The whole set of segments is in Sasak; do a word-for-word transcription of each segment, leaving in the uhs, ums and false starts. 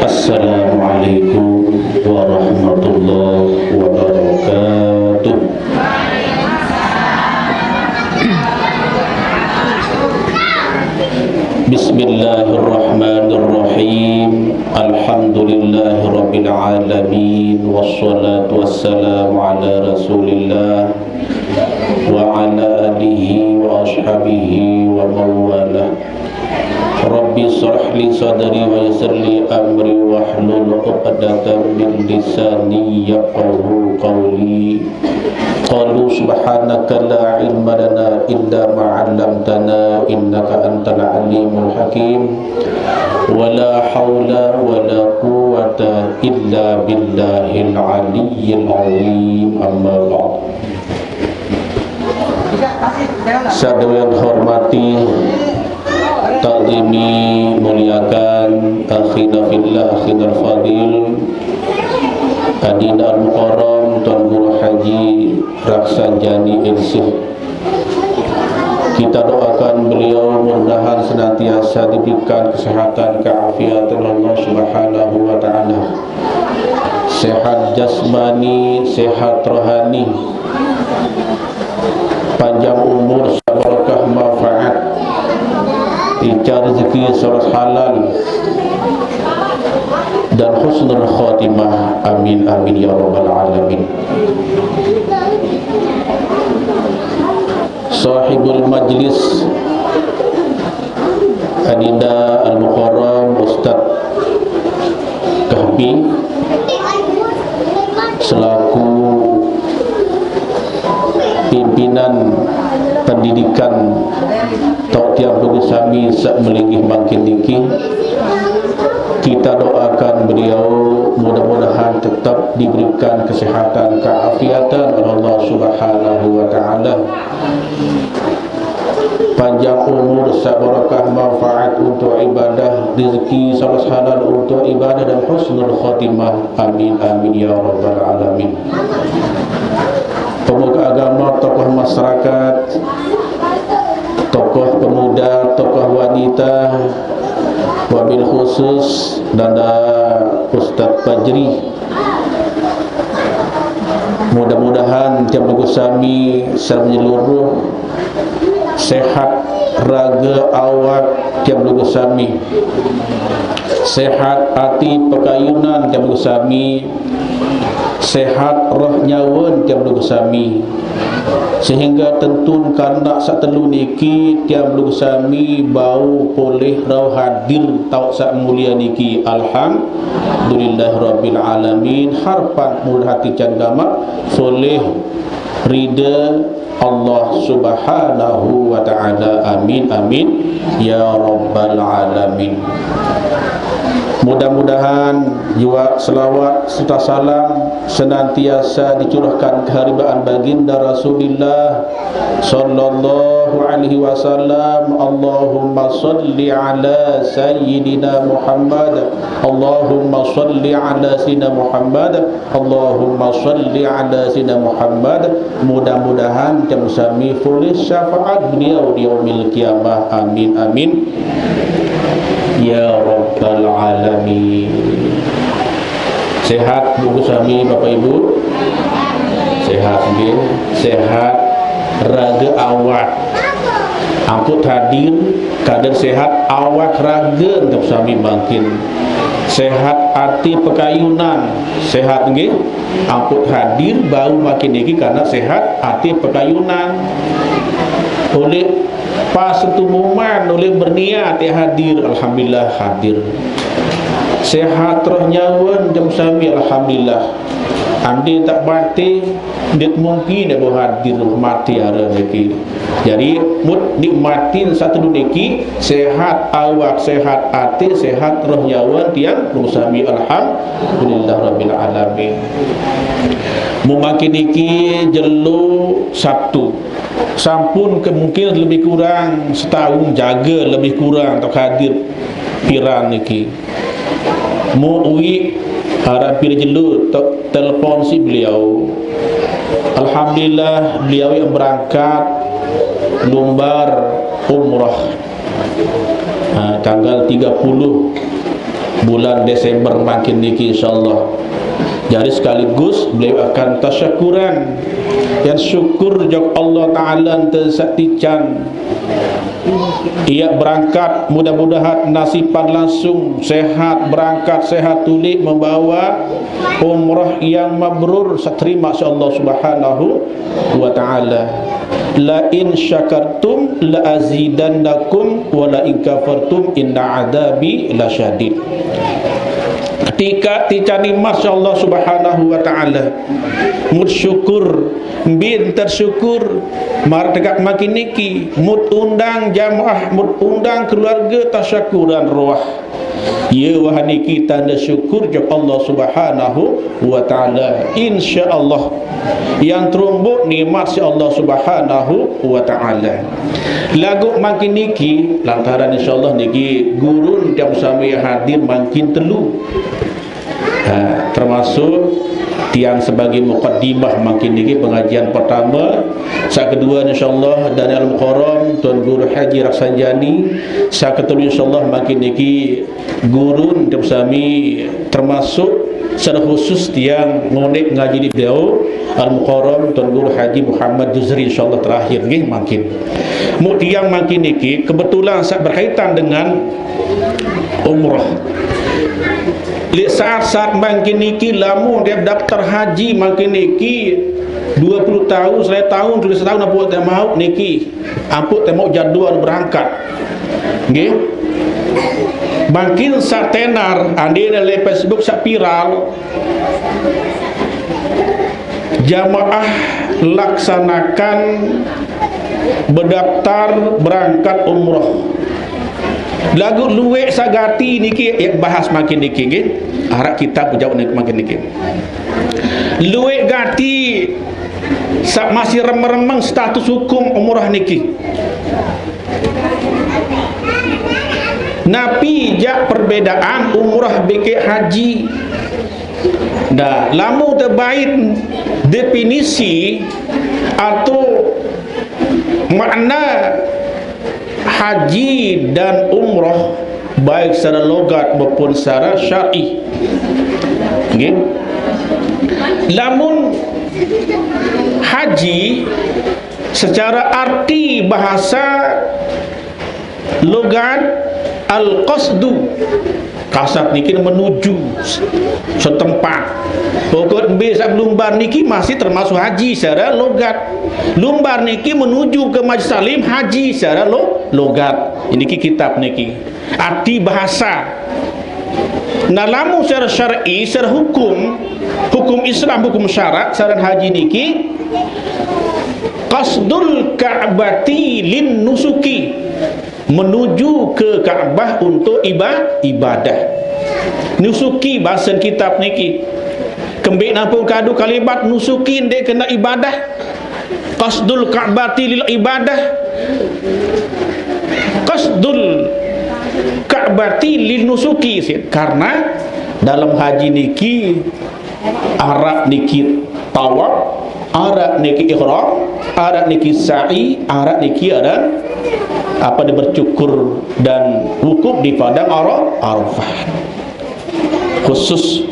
Assalamualaikum warahmatullahi wabarakatuh. Bismillahirrahmanirrahim. Alhamdulillahirabbil alamin. Wassalatu wassalamu ala Rasulillah wa ala alihi wa ashabihi wa mawalah. Rabbi shrah li sadri wa yassir li amri wahlul 'uqdatam min lisani yafqahu qawli. Qalu subhanaka la ilma lana illa ma 'allamtana innaka antal alimul hakim. Wa la haula wa la quwwata illa billahil aliyyil azim. Amma ba'd. Sadaya hormati, takzimi, muliakan, akhina fillah, akhina fadil, Adinda Al-Mukarram Tuan Guru Haji Raksanjani Elsih. Kita doakan beliau mudah-mudahan senantiasa diberikan kesehatan, keafiatan oleh Allah Subhanahu wa Ta'ala. Sehat jasmani, sehat rohani, panjang umur, barokah manfaat, icar rezeki sing halal, dan husnul khotimah. Amin, amin, ya rabbal alamin. Sahibul majlis, Adinda Al-Mukarram Ustaz Kahfi, selaku pimpinan pendidikan tau tiang pelungguh sami sa'at malinggih mangkin niki, kita doakan beliau mudah-mudahan tetap diberikan kesehatan, keafiatan oleh Allah Subhanahu wa Ta'ala. Panjang umur, barokah manfaat untuk ibadah, rezeki sing halal untuk ibadah, dan husnul khotimah. Amin, amin, ya rabbal alamin. Pemuka agama, tokoh masyarakat, tokoh pemuda, tokoh wanita, wabil khusus Danda Ustaz Fajri. Mudah-mudahan tiang pelungguh sami secara menyeluruh sehat raga awak tiang pelungguh sami, sehat ati pakayunan tiang pelungguh sami, sehat roh nyawa tiang pelungguh sami, sehingga tentun kala sa'at telu niki tiang pelungguh sami bau polih rauh hadir tau sa'at mulia niki. Alhamdulillah rabbil alamin. Harapan murah ati can gamak polih rida Allah Subhanahu wa Ta'ala. Amin, amin, ya rabbal alamin. Mudah-mudahan jua selawat serta salam senantiasa dicurahkan keharibaan baginda Rasulillah sallallahu alaihi wasallam. Allahumma salli ala sayyidina Muhammad. Allahumma salli ala sayyidina Muhammad. Allahumma salli ala sayyidina Muhammad. Mudah-mudahan tiang sami polih syafaat beliau di yaumil qiyamah. Amin, amin, ya rabbal alamin. Sehat pelungguh sami, Bapak Ibu? Sehat nggih. Sehat raga awak. Ampun hadir, kada sehat awak raga, nggih, sami mangkin. Sehat ati pakayunan, sehat nggih. Ampun hadir bau mangkin niki karena sehat ati pakayunan. Olih pas tumuman, olih berniat ya hadir, alhamdulillah hadir. Sehat roh nyawa, nggih, sami, alhamdulillah. Andi tak mati, nggih mungkin ya bau hadir mati arah niki. Jadi, mun nikmatin sa'at telu niki, sehat awak, sehat ati, sehat roh nyawa tiang pelungguh sami, alhamdulillah rabbil alamin. Mun mangkin niki jelo Sabtu. Sampun ke mungkin lebih kurang setahun jaga lebih kurang tau hadir piran niki. Mu uwi arah pira jelo te-, telepon si beliau. Alhamdulillah, beliau yang berangkat lumbar umrah. Ha, tanggal tiga puluh bulan Desember mangkin niki, insyaallah. Jadi sekaligus beliau akan tasyakuran, yang syukur jok Allah Ta'ala ente satican. Ia berangkat, mudah-mudahan nasiban langsung sehat, berangkat sehat tulik, membawa umrah yang mabrur, seterima si Allah Subhanahu wa Ta'ala. La in syakartum la azidannakum wa la in kafartum inna adzabi lasyadid. Ketika ticani masya Allah Subhanahu wa Ta'ala, mut syukur, bin tersyukur, mar tegak mangkin niki, mut undang jamaah, mut undang keluarga tasyakuran roh. Ya, wah niki tanda syukur jok Allah Subhanahu wa Ta'ala. Insyaallah, yang terumbuk nikmat si Allah Subhanahu wa Ta'ala. Lagu mangkin niki, lantaran insyaallah niki gurun tiang sami hadir mangkin telu. Ha, termasuk tiang sebagai mukaddimah mangkin niki pengajian pertama. Sak kedua, insyaallah, Daniel Mukarram, Tuan Guru Haji Raksanjani. Sak ketelu, insyaallah, mangkin niki gurun tiang sami, termasuk secara khusus tiang ngonek ngaji di beliau, Al Mukarram Tuan Guru Haji Muhammad Juzri, insyaallah terakhir nggih mangkin. Mut tiang mangkin niki kebetulan sak berkaitan dengan umrah. Lek saat-saat mangkin niki lamun dia daftar haji mangkin niki dua puluh tahun, seratus tahun, tulis tahun apa tak mau niki. Ampun temu jadwal berangkat. Nggih. Mangkin sak tenar, andi le Facebook sak viral. Jamaah laksanakan berdaftar berangkat umroh. Lagu luwek sagati niki ya bahas mangkin niki nggih. Arak kitab jawab niki mangkin niki. Luwek gati sak masih remeng-remeng status hukum umroh niki. Napi jak perbedaan umrah bikik haji? Dah, lamun tebait definisi atau makna haji dan umrah, baik secara logat maupun secara syar'i. Nggih. Lamun haji secara arti bahasa logat, al-qasdu, kasat niki menuju setempat. Pokok B sak lumbar niki masih termasuk haji secara logat. Lumbar niki menuju ke Masjid Salim, haji secara lo, logat. Ini ki kitab niki. Arti bahasa. Nah, lamun secara syar'i, secara hukum, hukum Islam, hukum syarak, saran haji niki qasdul Ka'bati lin nusuki, menuju ke Ka'bah untuk iba, ibadah. Nusuki bahasa kitab niki. Kembik nampung kadu kalimat nusuki nde kena ibadah. Qasdul Ka'bati lil ibadah. Qasdul Ka'bati lin nusuki. Karena dalam haji niki arak niki tawaf, arak niki ihram, arak niki sa'i, arak niki ada apa dia bercukur dan wukuf di padang Ara-, Arafah. Khusus.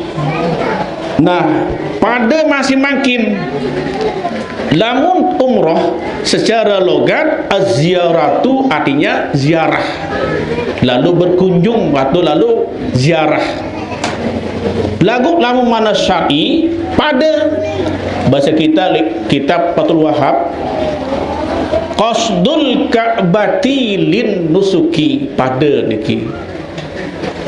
Nah, pada masih mangkin lamun umroh secara logat az-ziyaratu artinya ziarah. Lalu berkunjung atau lalu ziarah. Lagu lamun mana syar'i pada bahasa kita li-, kitab Fathul Wahab qasdul Ka'bati lin nusuki pada niki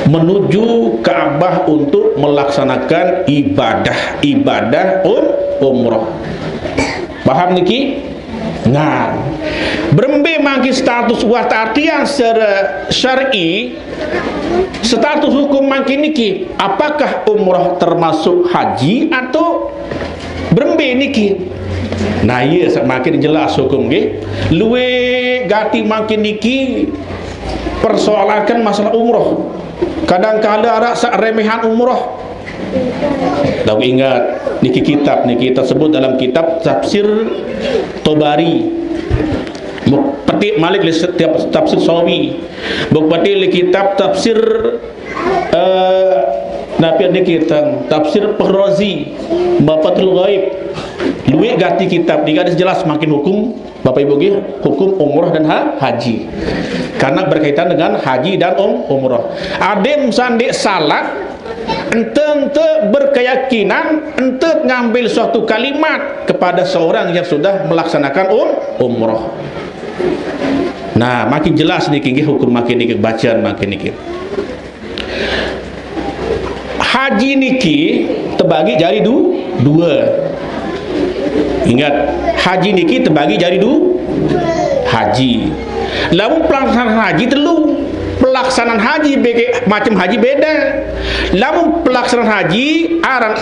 menuju Ka'bah untuk melaksanakan ibadah, ibadah um, umroh. Paham niki? Nah, berembe mangkin status wah artian secara syar'i, status hukum mangkin niki, apakah umroh termasuk haji atau berembe niki? Nah, iya semakin jelas hukum nggih. Luwe gati mangkin niki persoalakan masalah umroh. Kadangkala arak sak remehan umroh. Lalu ingat niki kitab niki tersebut dalam kitab Tafsir Tobari. Muk-, petik malik li setiap tafsir Sawi. Buk petik li kitab tafsir, eh, Napi niki tang tafsir Fakhrazi, Mafatihul Ghaib. Luwih ganti kitab niki ada jelas makin hukum Bapak Ibu nggih, hukum umrah dan ha-, haji. Karena berkaitan dengan haji dan um-, umrah. Adim sandik salat, ente-ente berkeyakinan, ente ngambil suatu kalimat kepada seorang yang sudah melaksanakan um-, umrah. Nah, makin jelas niki nggih hukum makin niki bacaan makin niki. Haji niki terbagi jadi du-, dua. Ingat, haji niki terbagi jadi du-, haji. Lamun pelaksanaan haji telu. Pelaksanaan haji bege-, macam haji beda. Lamun pelaksanaan haji arang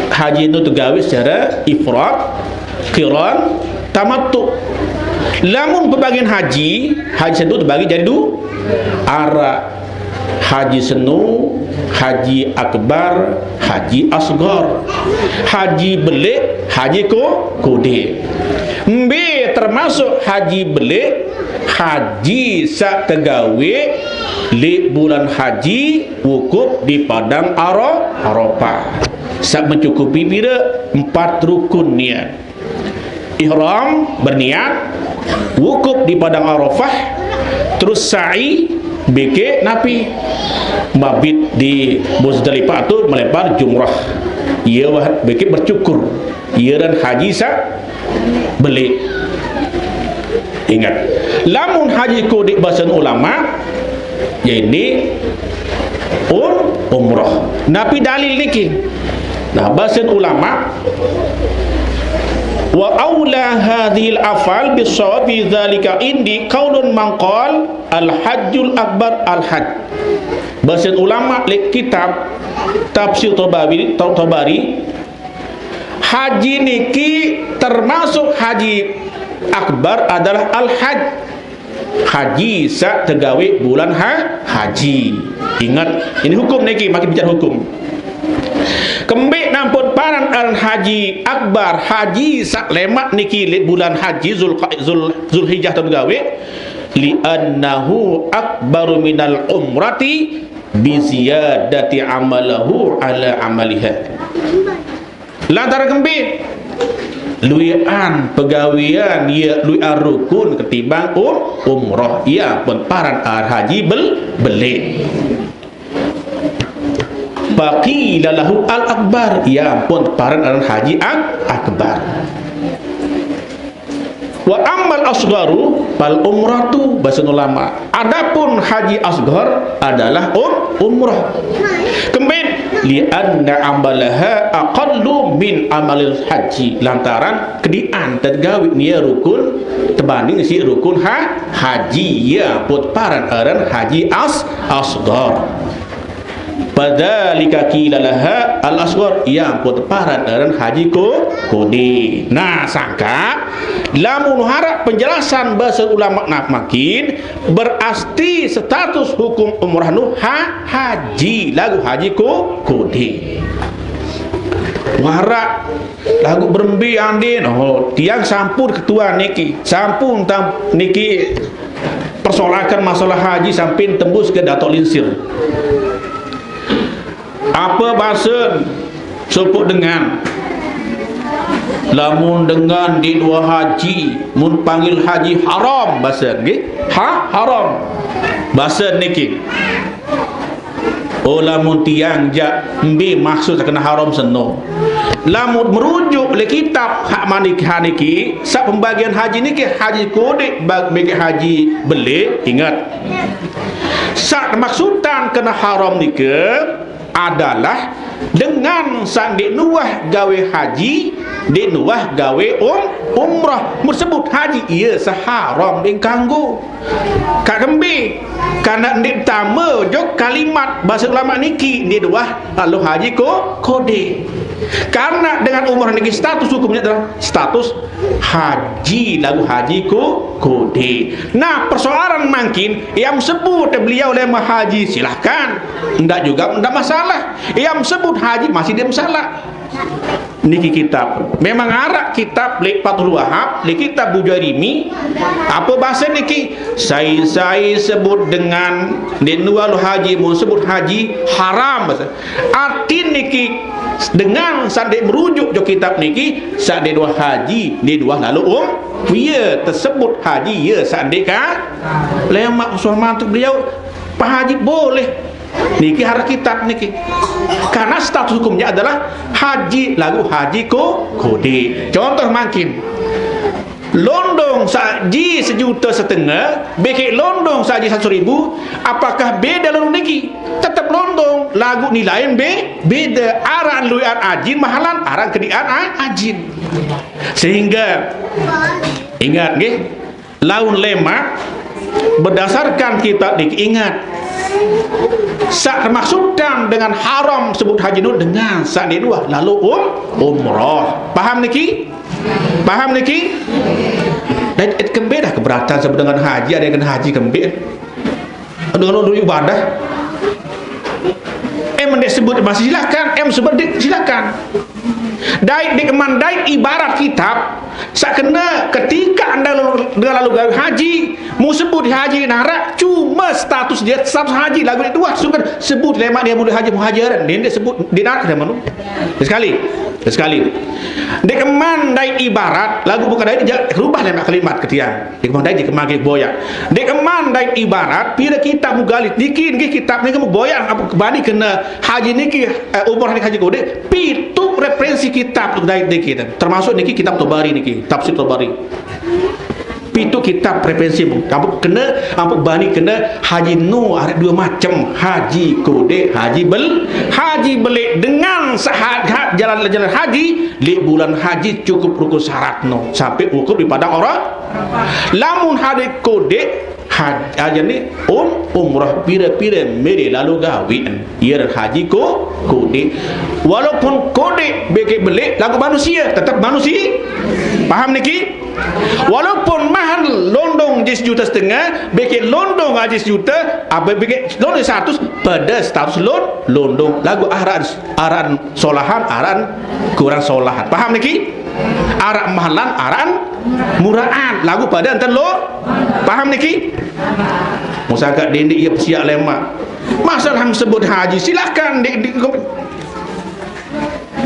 haji itu tegawe secara ifrad, qiran, tamattu. Lamun pembagian haji, haji itu terbagi jadi du-, ara haji senu, haji akbar, haji asgar, haji belik, haji ko-, kode. Mbe termasuk haji belik, haji sak tegawe, li bulan haji, wukuf di padang Ara-, Arafah. Sak mencukupi pira empat rukun niat. Ihram, berniat, wukuf di padang Arafah, terus sa'i, beke napi, mabit di Muzdalifah tu melempar jumrah. Ia wah beke bercukur. Ia dan haji sa belik. Ingat, lamun haji kodik bahasan ulama, ya ini um, umrah. Napi dalil niki? Nah, bahasan ulama, wa aula hadhil afal bisawab fi dzalika indi qaulun man qal al hajjul akbar al hajj. Bahasan ulama lek kitab tafsir Tabari, Tabari, haji niki termasuk haji akbar adalah al hajj. Haji sak tegawe bulan ha-, haji. Ingat, ini hukum niki, makin bicara hukum. Kembik nampun paran aran haji akbar, haji sak lemak niki li bulan haji Zul-, Zul-, Zulhijjah tahun gawe, li annahu akbaru minal umrati bi ziyadati amalahu ala amaliha. Lantaran kembe? Luian pegawean ia luian rukun ketimbang um, umrah. Ia pun paran ar haji bel, belik. Faqila lahu al akbar. Ia pun paran aran haji ak, akbar. Wa ammal asgharu fal umratu, bahasa ulama. Adapun haji asghar adalah um, umrah. Kembali, li anna amalaha aqallu min amalil haji. Lantaran kedian tergawi nia rukun tebanding si rukun ha, haji. Ia put paran aran haji as, asghar. Fadzalika qila laha al asghar, ia pun paran aran haji ko, kode. Nah, sangka lamun harap penjelasan bahasa ulama nak makin berarti status hukum umrah nu ha, haji lagu haji ko, kode. Warak lagu berembi andin, oh, tiang sampun ketua niki, sampun tam niki persoalkan masalah haji sampai tembus ke Datuk Linsir. Apa bahasa sopok dengan? Lamun dengan di dua haji, mun panggil haji haram bahasa nggih. Ha, haram. Bahasa niki. Oh, lamun tiang jak mbi maksud kena haram seno. Lamun merujuk le kitab hak manik haniki, sak pembagian haji niki haji kodik bag-, bagi haji belik, ingat. Sak maksudan kena haram nike adalah dengan sak ndik nuah gawe haji, ndik nuah gawe um, umrah. Mun sebut haji, ia seharam ding kanggo. Kak kembe, karena ndik pertama jok kalimat bahasa ulama niki, ndik nuah lalu haji ko, kode. Karena dengan umrah niki status hukumnya adalah status haji lagu haji ko, kode. Nah, persoalan mangkin yang sebut beliau lema haji, silahkan. Ndak juga, ndak masalah. Yang sebut haji masih dia masalah. Niki kitab. Memang araq kitab leq Fathul Wahhab, leq kitab Bujairimi, ape base niki? Sai-sai sebut dengan ndeq nuah lalo haji, mun sebut haji, haram, base. Artin niki dengan saq ndeq merujuk jok kitab niki, saq ndeq nuah haji, ndeq nuah lalo um-, ie tesebut haji, ie saq ndeq ka-, lemaq usuh mantuk beliau, Pak Haji boleh. Niki araq kitab niki. Karena status hukumnya adalah haji laguq haji ko-, kodeq. Contoh mangkin. Londong saq ji sejuta setengah, bekeq londong saq ji seratus ribu, apakah beda londong niki? Tetep londong, laguq nilain be-, beda. Araq lueqan ajin mahalan, araq kediqan a-, ajin. Sehingga, ingat nggih, laun lemaq, berdasarkan kitab niki, ingat, saq maksudkan dengan haram sebut haji nu dengan saq ndeq nuah lalo um-, umrah. Paham niki? Paham niki? Dan et kembe dah keberatan sebut dengan haji, ada yang kena haji kembe. Dengan untuk ibadah. Em ndeq sebut masih silakan, em sebut ndeq silakan. Dait ndeqman dait ibarat kitab, saq kene ketika anda lalu, dengan lalu gawe haji, mu sebut haji naraq, cuma status dia status haji, laguq ndeq tuah, sungkan sebut lemaq dia mule haji muhajirin, ndeq sebut ndeq naraq dia manu. Sekali, sekali. Ndeqman dait ibarat, laguq bukan dait, ja-, rubah lemaq kalimat ke tiang. Ndeqman dait ndeqman nggih boyaq. Ndeqman dait ibarat, pire kitab mugalit niki, niki kitab niki muboyaq, ampun kebani kene haji niki, eh, umrah niki haji kodeq, pituq referensi kitab dait niki. Termasuk niki kitab Tabari niki, tafsir Tabari. Pituq kitab referensi, ampun kene, ampun bani kene haji nu araq due macem, haji kodeq, haji bel-, haji beleq dengan sehat, hat jalan, jalan haji, leq bulan haji cukup rukun syarat no, sampai wukuf di padang Ara-, Lamun haji kodeq, haj-, haji ni um-, umrah pire-pire mele lalo gawean. Ie haji ko-, kodeq. Walaupun kodeq bekeq beleq laguq manusie, tetep manusie. Paham niki? Walaupun mahal londong ji sejuta setengah, bekeq londong haji sejuta, ape bekeq londong seratus, pade status lon-, londong. Laguq araq, araq solahan, araq kurang solahan. Paham niki? Araq mahalan, araq muraan. Laguq pade enten lo-, paham niki? Musangkaq dindik ie pesiaq lemaq. Masalah sebut haji, silakan di, di,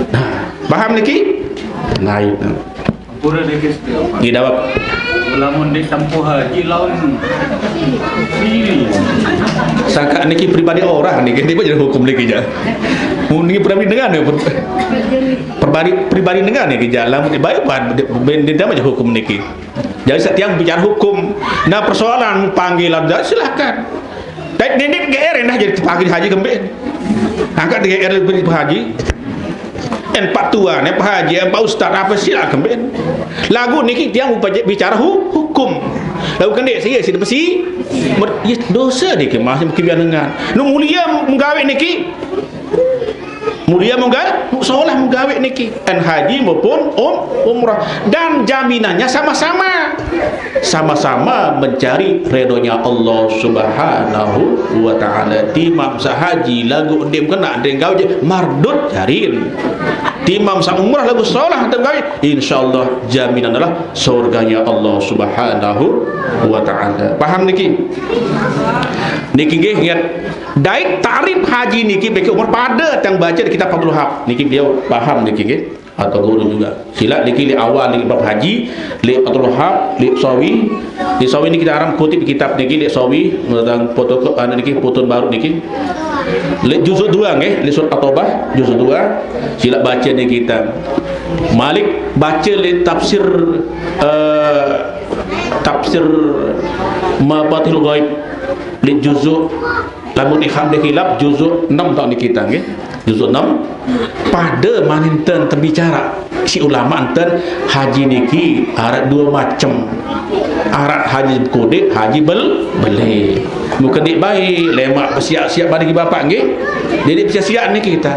nah, paham niki? Lain. Ampure niki setiap. Nggih, dawek. Lamun ditempuh haji laun sili. Sangkaq niki pribadi orang niki, niki jadi hukum niki ja. Mun niki pribadi dengan ya, per-, pribadi, pribadi dengan niki ja. Lamun dibayar, ben, ben, dia aja hukum niki. Jadi setiap bicara hukum. Nah, persoalan panggilan, ya, silahkan. Dait ndeq G R endah jadi panggil haji kembe. Angkat G R Pak Haji. En Pak Tuan, en Pak Haji, en Pak Ustaz, ape silahkan kembe. Laguq niki tiang upaje-, bicara hu-, hukum. Laguq kendeq sie side besi. Mer-, ye dose niki masih mungkin biar dengan. Nu mulia menggawe niki. Mulia menggawe, solah menggawe niki. En haji maupun um-, umrah. Dan jaminannya sama-sama. Sama-sama mencari ridhonya Allah Subhanahu wa Ta'ala. Timam saq haji laguq ndeq kenaq ndeq gawe je mardud jarin. Timam saq umrah laguq solah ndeq gawe, insyaallah jaminan adalah surganya Allah Subhanahu wa Ta'ala. Paham niki? Niki nggih, ingat. Dait takrif haji niki bekeq umrah pade tiang bace di kitab Fathul Wahhab. Niki beliau paham niki nggih. Atau guru juga. Silaq niki leq awal niki bab haji, leq Fathul Wahhab, leq Sawi. Leq Sawi niki kita aran kutip kitab niki leq Sawi, tentang foto, anu niki, foto baru niki. Leq juzuk due nggih, leq surat At-Taubah, juzuk due. Silaq bace niki kitab. Malik bace leq tafsir, eh, tafsir Mafatihul Ghaib. Leq juzuk Lamun Iham de Hilaf juzuk enem tau niki ta nggih. Juzuk enem. Pade maninten tebicara. Si ulama enten haji niki araq due macem. Araq haji kodeq, haji bel-, beleq. Muke ndeq bae, lemaq besiaq-siaq bani bapaq nggih. Jadi besiaq-siaq niki ta.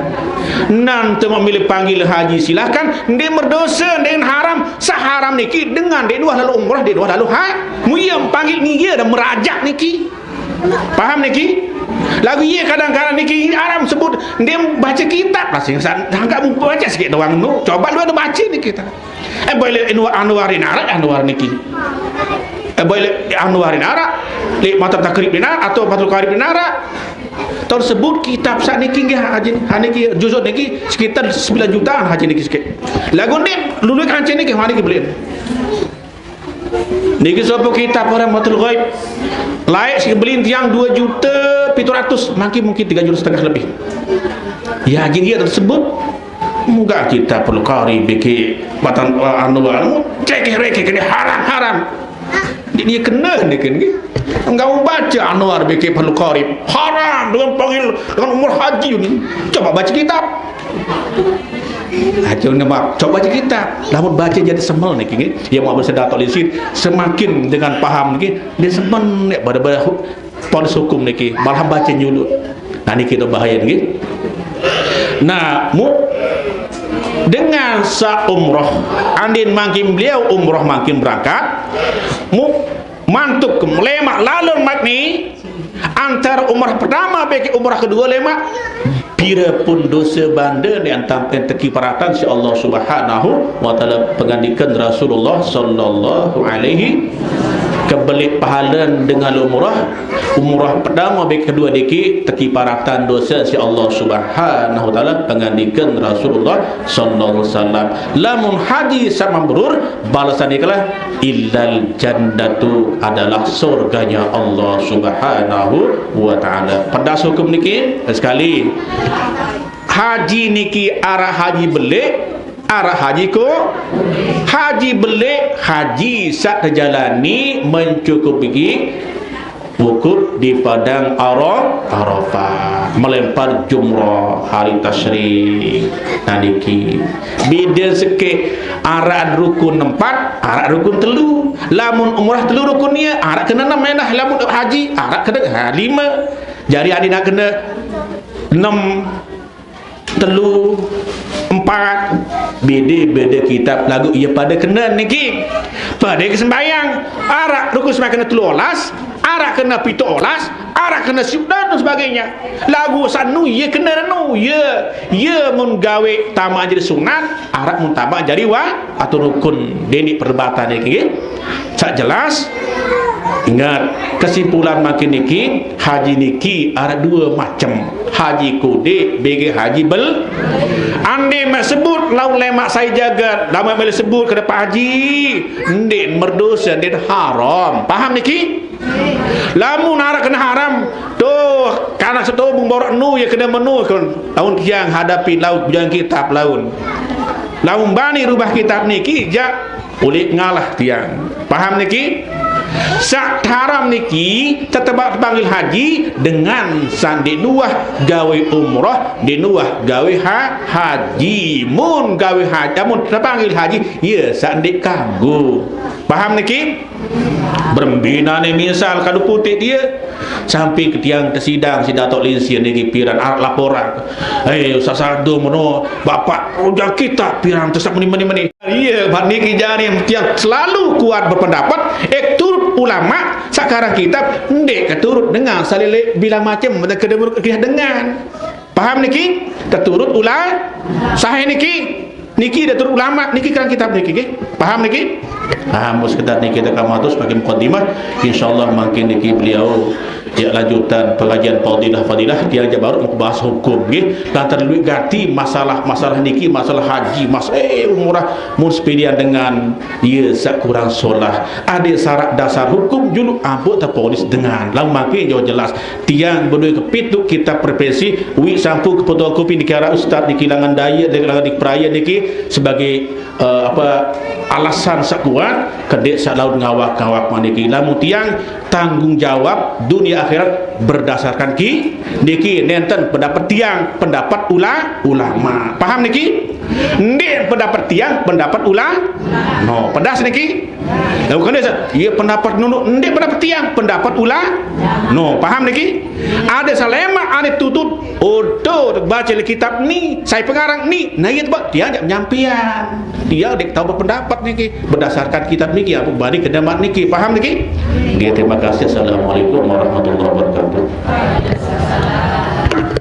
Nante memilu panggil haji silakan, ndeq merdose, ndeq haram. Saq haram niki dengan ndeq nuah lalo umrah, ndeq nuah lalo ha-, muye panggil niki dan merajak niki. Paham niki? Laguq ie kadang-kadang niki aran sebut Dia baca kitab lah, sing san-, sangka baca sikit doang nu. Coba lu ada baca ni kitab. Eh, boleh Anwar, Anwar ni arak, Anwar niki. Eh, boleh Anwar ni arak, di mata takrib ni arak, atau mata karib ni arak. Tersebut kitab saat niki nggih, haji, ha niki, juzuk niki sekitar sembilan jutaan haji niki sikit. Lagu ni lulu kancing niki, ha niki beli. Niki sopo kitab Rahmatul Ghaib. Laik si beli tiang dua juta pitu ratus, mungkin, mungkin tiga juta setengah lebih. Ya, jadi dia tersebut. Muka kita perlu kari biki matan, uh, anu, anu, cekeh rekeh kena haram, haram. Dia, dia kena ni kan, kan? Enggak mau baca Anwar biki perlu kari. Haram dengan panggil, dengan umur haji ni. Coba baca kitab. Aja nama, coba baca kitab. Lamun baca jadi semel niki, nggih. Ya, mau bersedato lisin, semakin dengan paham niki, dia semel nih pada, pada hu-, ponis hukum niki, malah baca nyulut. Nah, niki kita bahaya niki. Nah, mu dengan sa umroh, andin makin beliau umroh makin berangkat, mu mantuk ke lemak lalun mat ni, antara umrah pertama bagi umrah kedua lemak, pira pun dosa banda ni antam teki paratan si Allah Subhanahu wa Taala, pengandikan Rasulullah sallallahu alaihi, kebelik pahala dengan umrah, umrah pertama bagi kedua diki teki paratan dosa si Allah Subhanahu wa Taala, pengandikan Rasulullah sallallahu alaihi wasallam. Lamun haji sama mabrur, balasan ikhlas illal jannatu adalah surganya Allah Subhanahu wa Taala. Pedas hukum niki sekali. Haji niki arah haji belik, arah haji ko, haji belik, haji sak terjalani mencukupi wukuf di padang Ara-, Arafah, melempar jumrah hari tasyrik. Nah niki beda sikit, arak rukun empat, arak rukun telu. Lamun umrah telu rukun nia, arak kena enam endah. Lamun haji, arak kena, ha, lima. Jadi adi nak kena enam, telu, empat, beda-beda kitab lagu ia pada kena niki. Pada kesembahyang, arak rukun sembahyang kena telu olas, arak kena pitu olas, arak kena siup dan sebagainya. Lagu sanu ia kena renu, ia, ia mun gawe tamak jadi sunat, arak mun tamak jadi wa-, atau rukun. Dini perdebatan niki. Sak jelas, ingat, kesimpulan makin niki, haji niki ada dua macam. Haji kudik, bege haji bel. Ande mak sebut, laun lemak saya jagat, lama mele sebut ke depan haji. Ndik merdosa, ndik haram. Paham niki? Lamun arak kena haram, tuh, kanak setobung borok nu, ya kena menu, kun. Laun tiang hadapi laut, jangan kitab laun. Laun bani rubah kitab niki, jak ulik ngalah tiang. Paham niki? Sak haram niki tetep panggil haji dengan sandi nuah gawe umroh, di nuah gawe ha-, haji. Mun gawe haji, mun terpanggil haji, ya sandi kanggo. Paham niki? Berembina ni misal kadu putih dia. Sampai ke tiang tesidang si Datuk Linsir niki piran arak laporan. Eh, sasado meno, bapak, ujar kita piran tesak meni-meni-meni. Iya, mat niki jari tiang selalu kuat berpendapat, eh, turut ulama, sekarang kitab, ndek keturut dengan salele bila macam, mereka dengan. Paham niki? Keturut ula-, sahih niki. Niki dah turut ulama, niki kan kitab niki, nggih. Paham niki? Nah, mun sekedar niki kita kamu tu sebagai mukadimah, insyaallah makin niki beliau ya lanjutan pengajian fadilah-fadilah, dia aja baru mau bahas hukum, nggih. Lantar dulu ganti masalah-masalah niki, masalah haji, mas-, eh, umrah, mun sepedian dengan, ya, sak kurang solah. Ada syarat dasar hukum, julu ampun terpolis dengan. Lalu makin jauh jelas. Tiang berdua kepitu kita profesi, wi sampu keputuan kopi di kara ustaz di kilangan daya, di kilangan di peraya niki sebagai, eh, apa, alasan sekuat, kedek sak laut ngawak-ngawak maniki. Lamun tiang tanggung jawab dunia akhirat berdasarkan ki, niki nenten pendapat tiang, pendapat ula-, ulama. Paham niki? Ndik pendapat tiang, pendapat ula-, no, pedas niki? Lalu kena sa-, iya pendapat nunu, ndik pendapat tiang, pendapat ula-, no, paham niki? Ada salema, ada tutut, odo, baca le kitab ni, saya pengarang ni, nah iya tebak, tiang jak menyampian. Tiang dek tahu berpendapat niki, berdasarkan kitab niki, apa bani kedamat niki, paham niki? Nggih, terima kasih. Assalamualaikum warahmatullahi wabarakatuh.